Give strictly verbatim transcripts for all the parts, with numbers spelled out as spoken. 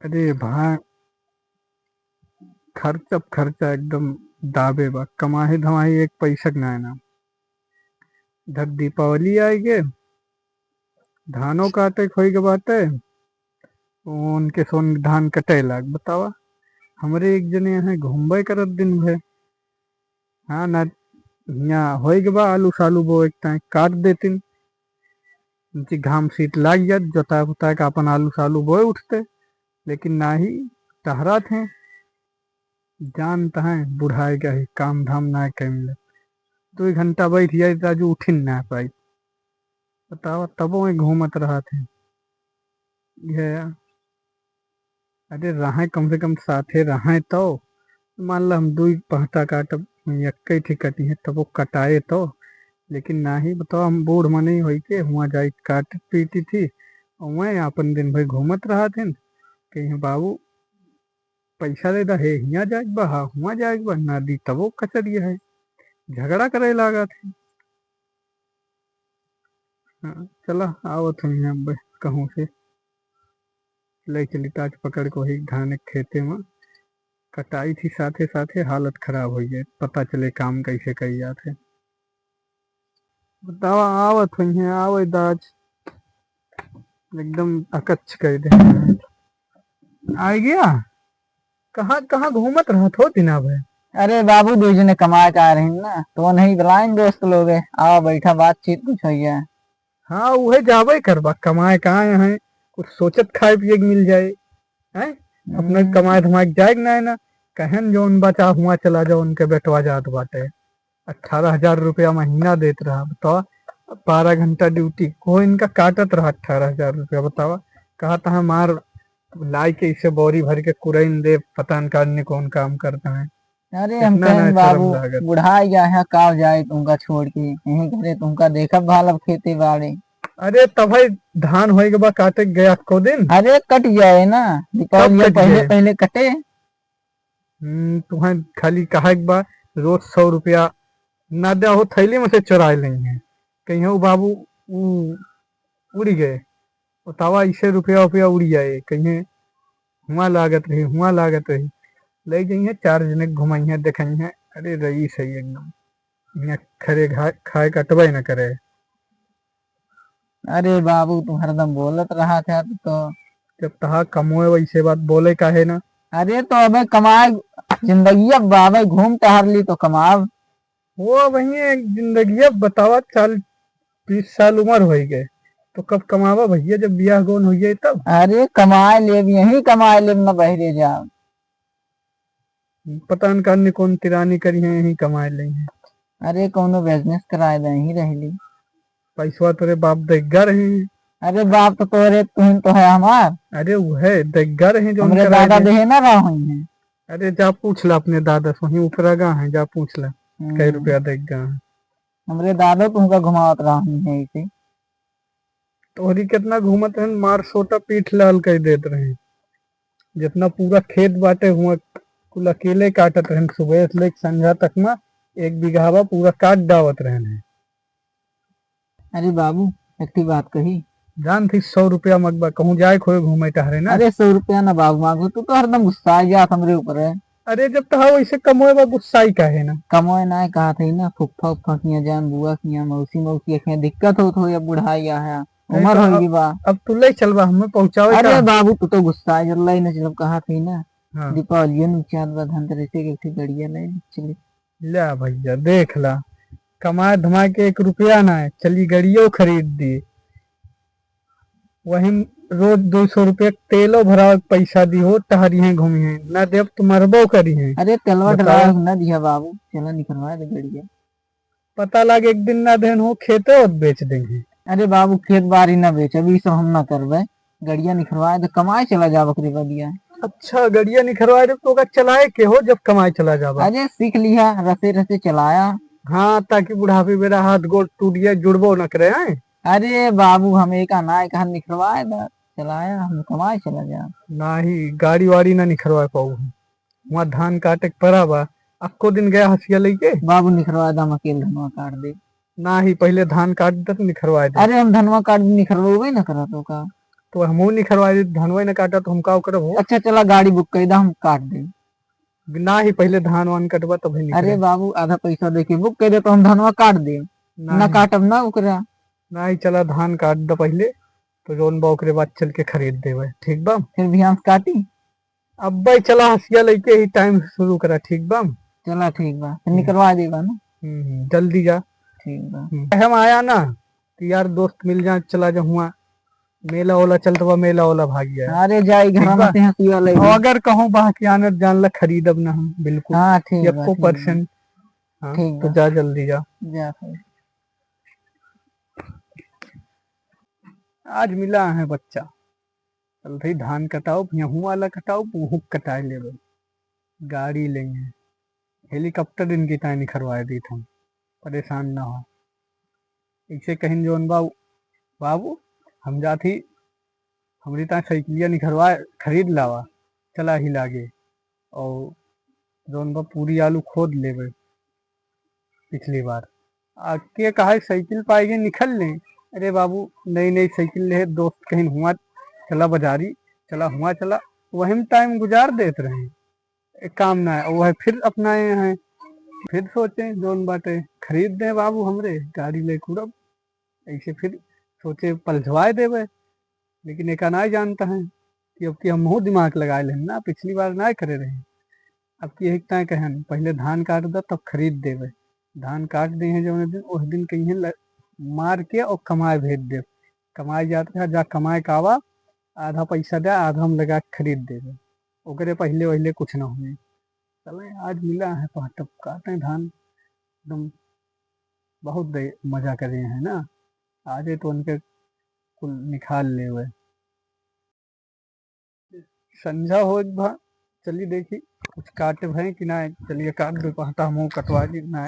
अरे भाई, खर्चा प खर्चा एकदम दाबे बा, कमाही धमाही एक पैसा के नाय ना। इधर दीपावली आइ गे, धानो काटे के होइ गे बाटे, उनके सोन धान कटे लाग। बतावा, हमरे एक जने यहाँ घूमबे करत दिन भर, हाँ ना, हियाँ होइ गे बा आलू सालू बोए के ताई काट देतिन, उनकी घाम सीत लाग जात, जोता बुता के आपन आलू सालू बोए उठते, लेकिन नाही, टहरत हैं। जानत हैं बुढ़ाए का ही काम धाम ना कइले। दुइ घंटा बैठ जाई त आजु उठिन ना पाई। बतावा, तबो में घूमत रहत हैं। ये, अरे रहैं, कम से कम साथे रहैं तो। मान ला हम दुइ पहटा काटब, एक्कै ठी कटिहैं, तबो कटाए तो। लेकिन नाही, बतावा, हम बूढ़ मनई होई के हुआँ जाई काट पीटी थी, और वहीं आपन दिन भर घूमत रहत हैं। कहिहैं, "बाबू, पैसा दे दा, हे हियाँ जाए के बा, हा हुआँ जाए के बा, ना दी तबो कचरिया है, झगड़ा करे लागत है।" हाँ, चला, आवत हम यहाँ ब-, कहूँ से ले चली ताज पकड़ के वही धान के खेते में कटाई थी, साथे साथे हालत खराब होइ जाए, पता चले काम कैसे कई जात है। बतावा, आवत होइहैं, आवे दाज, एकदम अकच्छ कइ दे। आइ गया? कहाँ, कहाँ घूमत रहत हो दिना भर? अरे बाबू, दुइ जने कमाए के आए रहिन ना, तो वनहीं बुलाइन दोस्त लोग है, आवा बैठा, बातचीत कुछ होइ जाए। हाँ, उहे जाबे करबा, कमाए के आए हैं, कुछ सोचत खाए पिए के मिल जाए, हैं? अपने हम्म। कमाए धमाए के जाए के नाय ना, कहेन जौन बचा हुआँ चला जाओ, उनके बेटवा जात बाटे। अठारह हजार रुपया महीना देत रहा, बतावा, बारह घंटा ड्यूटी, कोई इनका काटत रहा अठारह हजार रुपया, बतावा। कहा था हमार लाई के इसे बोरी भर के कुरइन दे, पता न का अन्य कौन काम करता है। अरे हम इतना कहेन ना शर्म बाबू, लागत। बुढ़ाइ गया है, का जाए तुमका छोड़ के, यहीं घरे तुमका देखब भालब खेते बाड़े। अरे तब भाई धान होए के बा काटे के गया को दिन। अरे कट जाए ना, दीपावली कब कट पहले जाए? पहले कटे। हम्म, तुहैं खाली कहा एक बार रोज सौ रुपया ना दे हो, थैली में से चुराए लेंगे। कहिहैं, "ओ बाबू, ऊ उड़ी गए।" बतावा, इसे रुपया उपया उड़ी जाए। कहिहैं, "हुआँ लागत रही, हुआँ लागत रही।" ले जइहैं, चार जने घुमइहैं, देखइहैं, अरे रईस है एकदम, यहाँ खरे घा-, खाए कटबे न करे। अरे बाबू, तू हरदम बोलत रहत है, तू तो। जब तहा कमोए वैसे बात बोले काहे ना? अरे तो अबे कमाए, जिंदगी अब बाबे घूम टहर ली तो कमाब। वो वही एक जिंदगी अब बतावा, चाल, बीस साल उमर होइ गए, तो कब कमावा भैया, जब बियाह गौन होइ गए तब? अरे कमाए लेब, यहीं कमाए लेब, न बहरे जाब। पता न का अन्य कौन तिरानी करिहैं, यहीं कमाए लेइहैं। अरे, कौनो business कराए दे, यहीं रह ली। पैसवा तोरे बाप देग्गा रहे हैं। अरे, बाप तो तोरे, तुहिन तो है हमार। अरे, उहे देग्गा रहे हैं जो हमरे उनका दादा रहे। देहे ना रहा हुई हैं। अरे, जा पूछ ला अपने दादा से, वहीं उपरागा हैं, जा पूछ ला, हम्म। कै रुपया देग्गा हैं। हमरे दादा तुमका घुमावत रहा हुई हैं ऐसे। तोहरी केतना घूमत रहन, मार सोटा पीठ लाल कर देत रहे। जितना पूरा खेत बाटे हुआ कुल अकेले काटत रहन, सुबह से लेके संझा तक में एक बीघा बा पूरा काट डावत रहन है। अरे बाबू, एक ठे बात कही। जान थी सौ रुपया मगबा, कहूँ जाए खोए घूमे टहरे ना। अरे सौ रुपया ना बाबू मांगो, तू तो हरदम गुस्सा जात हमरे ऊपर है। अरे, जब तहा वैसे कमोए बा, गुस्साई काहे ना? कमोए ना, कहा थे ना, फुफ्फा उफ्फा किया जान, बुआ किया, मौसी मौसी किया, दिक्कत होत हो, अब बुढ़ाई आ है, अरे उमर तो हो अब, गई बा। अब तू ले चलबा, हमें पहुँचावे अरे का? बाबू, तू तो गुस्सा है, ले न चलब, कहा थे ना, हाँ। दीपावली नु चांद बा, धनतेरस के एक ठे गड़िया ले चली। ले भैया, देख ला, कमाए धमाए के एक रुपया ना है, चली गड़ियो खरीद दी। वही रोज दो सौ रुपया तेलो भरावे के पैसा दी हो, टहरी हैं, घूमी हैं, ना देब तो मरबो करी हैं। अरे तेलवा बताओ। डलावे के ना दिया बाबू, चला निकलवा दे गड़िया। पता लागे एक दिन ना देन हो, खेते ओत बेच देंगे। अरे बाबू, खेत बारी ना बेच, अभी सब हम ना करबे, गड़िया निकलवा दे, कमाए चला जाब ओकरे बदिया। अच्छा, गड़िया निकलवा दे तो ओका चलाए के हो जब कमाए चला जाबा? अरे सीख लिया, रसे रसे चलाया। हाँ, ताकि बुढ़ापे बेरा हाथ गोड़ टूट जाए, जुड़बो ना करे, हैं? अरे बाबू, हम एक अनाय कहा निखरवाए दा, चलाया, हम कमाए चला जा। नाही, गाड़ी वाड़ी ना निखरवा पाऊ हम। वहाँ धान काटे के पड़ा बा, अक्को दिन गया हसिया लेके। बाबू निखरवा दा, हम अकेल धनवा काट दे। नाही, पहले धान काट दे तो निखरवा दे। अरे हम धनवा काट दे, निखरवा ना करा तो का? वो हमहू निखरवा दे, धनवा न काटा तो हम का करब हो? अच्छा, चला गाड़ी बुक कर दे, हम काट दे। ना ही पहिले धान वान कटवा तब ही निकरे। अरे बाबू, आधा पैसा देके बुक कर दे तो हम धनवा काट दे। ना ना ही। काटब ना ओकरा। ना ही, चला धान काट द पहिले, तो जौन बा ओकरे बाद चल के खरीद देवे, ठीक बा? फिर बिहान से काटी। अब भाई चला हंसिया लेके ही टाइम शुरू करा, ठीक बा? चला ठीक बा, फिर हम्म। निकलवा देगा ना। हम्म, हम्म, जल्दी जा। ठीक बा। हम्म। हम आया ना, तो यार दोस्त मिल जा, चला जा हुआ मेला ओला चलत बा, मेला ओला भागी आया। अरे जाई घर ठीक में बा? से हंसिया ले और अगर कहूँ बा कि आनत जान ला खरीदब ना हम, बिल्कुल। हाँ, ठीक बा, यक्को ठीक बा। परसेंट। हाँ, ठीक तो बा। जा जल्दी जा। जा फिर। आज मिला है बच्चा, चल भाई धान कटाओ, गेहूं वाला कटाओ, गेहूं कटाए लेबे, गाड़ी लेंगे, हेलीकॉप्टर इनकी ताई निखरवाए दी हम, परेशान ना हो। ऐसे कहिन जौन बाबू, बाबू हम जात ही, हमरी ताई साइकिलिया निखरवा खरीद लावा, चला ही लागे, और जौन बा पूरी आलू खोद लेबे पिछली बार। आ के कहा साइकिल पाए गए निकल लें, अरे बाबू नई नई साइकिल ले दोस्त कहिन हुआ चला बाजारी, चला हुआ चला, वही में टाइम गुजार देत रहे। एक काम ना है, वह फिर अपनाए हैं, फिर सोचे जौन बाटे खरीद दे बाबू हमरे गाड़ी ले कूड़ब, ऐसे फिर सोचे पलझवाए देवे, लेकिन एका ना जानता है कि अब की हमहू दिमाग लगाए लेन ना, पिछली बार ना करे रहे। अब की एक तय कहन पहिले धान काट द तब खरीद देवे, धान काट दे हैं जौन दिन, उस दिन कहीं ल-, मार के और कमाए भेज दे, कमाए जात रहा जा कमाए कावा, आधा पैसा दे आधा हम लगा के खरीद देवे, ओकरे पहिले वहिले कुछ ना हुए। चले आज मिला है पहटब काटे धान, एकदम बहुत दे-, मजा करे हैं ना, आजे तो उनके कुल निकाल लेवे। संझा हो एक भा, चली देखी कुछ काटे भए कि ना, चलिए काट दे पहटा हमहू कटवा ली ना,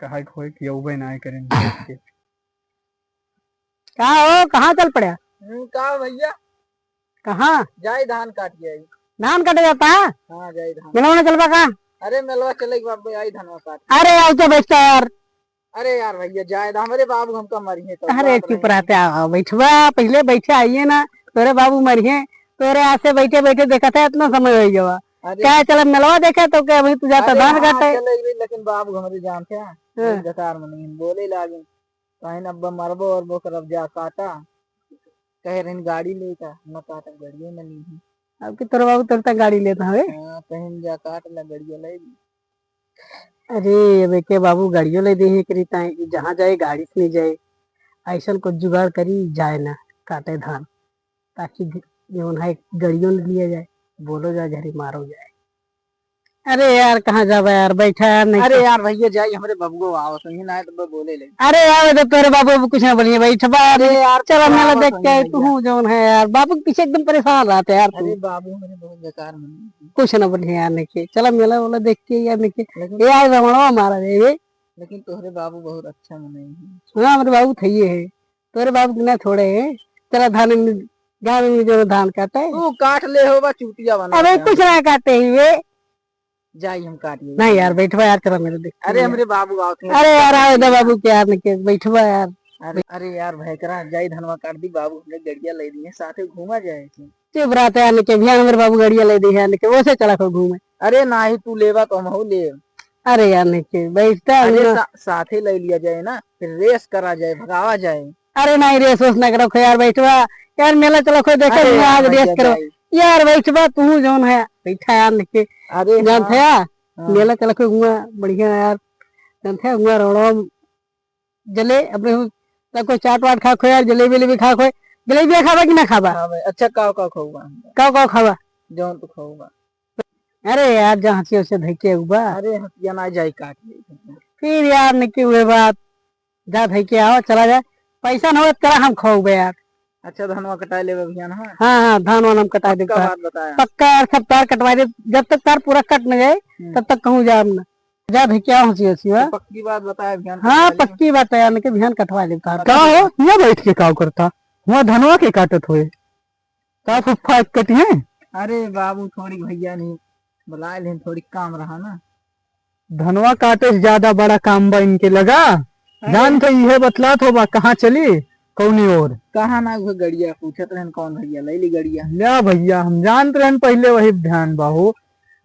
कहा खोए कि अउबे ना करें देख के। का हो, कहाँ चल पड़ा? हम्म, का हो भैया? कहाँ? जाई धान काट के आई। धान काटे जाता है? हाँ, जाई धान। मेलवा में चलबा का? अरे मेलवा चले के बाप आई धानवा काट। अरे आओ तो बैठता यार। अरे यार भैया जाए दा, हमरे बाबू हमका मरिहे तो अरे बात चुप नहीं। रहते, आओ बैठबा, पहिले बैठे आइए ना, तोरे बाबू मरिहे, तोरे आसे बैठे बैठे देखत है इतना समय हो गवा। अरे। क्या चल मेलवा देखे तो क्या अभी तू जाता अरे धान हाँ, काटे? चले गई, लेकिन बाबू हमरे जानते हैं, हाँ। बहुत बेकार मन नहीं बोले लागे। कहीं अब्बा मरबो और बोकर अब जा काटा, कहे रहन गाड़ी लेता, न काटा गाड़ियों न ली। अब कि तोर बाबू तोर तक गाड़ी लेता हवे। हाँ, कहीं जा काट ला गाड़िया ले ली। अरे, अब एके बाबू गाड़ियों ले दे है करी ताई, जहाँ जाए गाड़ी से नहीं जाए, ऐसन कुछ जुगाड़ करी जाए ना, काटे धान, ताकि जौन है गाड़ियों ले लिया जाए, बोलो जाए, घरी मारो जाए। अरे यार, कहाँ जाबा यार, बैठा यार, नहीं अरे तो यार, भैया जाई, हमरे बबुओ आओ, सुनिए ना, तो बोले ले। अरे यार, तो तोरे बाबू अब कुछ ना बोलिए, बैठबा यार, अरे यार, चलो, मेला देख के आई, तू हूँ, जौन है यार, बाबू के पीछे एकदम परेशान रहते यार, तू। अरे बाबू, हमरे बहुत बेकार मन। कुछ ना बोलिए यार, नहीं के, चलो, मेला वेला देख के यार, नहीं के, लेकिन ये यार, रमणवा मारा रे, ये। लेकिन तोहरे बाबू बहुत अच्छा मन है। हाँ, हमरे बाबू थे ये है। तोरे बाबू के ना छोड़े हैं। चला धान में, गाँव में जो धान काटे। तू काट ले हो बा चूतिया बना अबे के। कुछ ना काटे ही वे। जाई हम काट ले। नहीं यार, बैठवा यार, चला मेरे देख। अरे हमरे बाबू आओ थे। अरे यार, आवे दे बाबू के यार, निके बैठवा यार। अरे, अरे यार, भयकरा जाई धनवा काट दी, बाबू हमरे गड़िया ले दी है, साथे घूमा जाए। चुप रहते यार, निके भैया, हमरे बाबू गड़िया ले दी है, निके वो से चला को घूमे। अरे नाही, तू लेबा तो हमहू लेब। अरे यार, नहीं के, बैठता है अरे ना। सा-, साथे ले लिया जाए ना, फिर रेस करा जाए, भगावा जाए। अरे नहीं, रेस वेस ना करो, खो यार, बैठवा। यार, मेला चलो, खो देखे, अरे मैं आज यार, रेस भैया करो। जाए। यार, बैठवा, तू जौन है, बैठा यार, नहीं के। अरे जानते हाँ। हैं, हाँ। मेला चलो, खो हुआ, बढ़िया यार। जानते हैं, हुआ रोड़ो, जले, अपने हु-, तब कोई चाट वाट खा खो यार, जलेबी वलेबी खा खो। जलेबिया खाबा कि ना खाबा? हाँ भाई, अच्छा, काव काव खाऊबा? काव काव खाबा? जौन तू खाऊबा। अरे यार, जा हंसी उसे धइके उबा। अरे, हंसिया ना जाई काट ले। फिर यार, निकी हुए बात, जा धइके आओ, चला जा। पैसा ना हो, चला हम खाऊबे यार। अच्छा, धनवा कटाए लेबे अभियान, हाँ? हाँ, हाँ, धान वान हम कटाए देब पक्का तार। बात बताया। पक्का यार, सब तार कटवाए देब, जब तक तार पूरा कट न जाए, हम्म। तब तक कहूँ जाब ना। जा धइके आओ, हंसी हंसी, तो हाँ? पक्की बात बताया अभियान हाँ, कटवाए लेबे। पक्की बात है यार, निके अभियान कटवा लेब तार। का हो, हियाँ बैठ के का करता? हुआ धनवा के काटत होए। का फुफ्फा कटी है? अरे बाबू, थोड़ी भैया नहीं, बुलाए लेन, थोड़ी काम रहा ना। धनवा काटे से ज्यादा बड़ा काम बा इनके लगा। अरे। जान तो इहे बतलात होबा, कहाँ चली? कौनी ओर? कहाँ ना, उहे गड़िया पूछत रहन, कौन भैया ले ली गड़िया? ल्या भैया, हम जानत रहन पहिले वही ध्यान बा हो।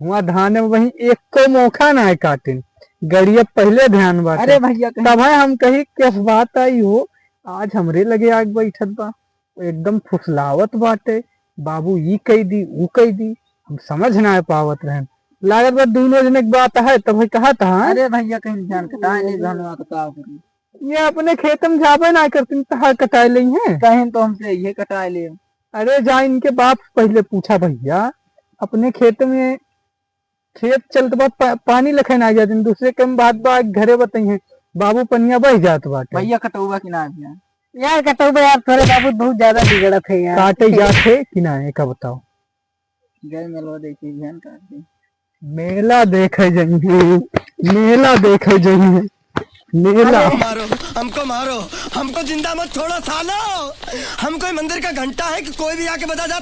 हुआ धान में वही एको मोखा ना काटिन, गड़िया पहिले ध्यान बाटे। अरे भैया, कहीं तब है हम कही, "कस बात आई हो, आज हमरे लगे आग बैठत बा, एकदम फुसलावत बाटे, बाबू ई कह दी, ऊ कह दी।" हम समझ ना पावत रहन, लागत बा दोनों जने के बात है, तब है कहत है। अरे भैया, कहीं ध्यान कटाए ले, धनवा तो का करी? ये अपने खेत में जाबे ना करतीन, तहार कटाए लेई हैं। कहीं तो हमसे ये कटाए ले। अरे जा इनके बाप पहिले पूछा भैया, अपने खेत में, खेत चलत बा पा-, पानी लखे ना जाते, दूसरे के में बात बा, घरे बताई हैं, बाबू पनिया बह जात बाटे। भैया कटौबा कि ना भैया? यार कटौबा यार, तोरे बाबू बहुत ज्यादा बिगड़त है यार। काटे जात है कि ना, एक बताओ। गए मेलवा देखे, ध्यान काट दे। मेला देखे जाइए, मेला देखे जाइए, मेला। अरे मारो, हमको मारो, हमको जिंदा मत छोड़ो सालो। हम कोई मंदिर का घंटा है कि कोई भी आके बजा जाता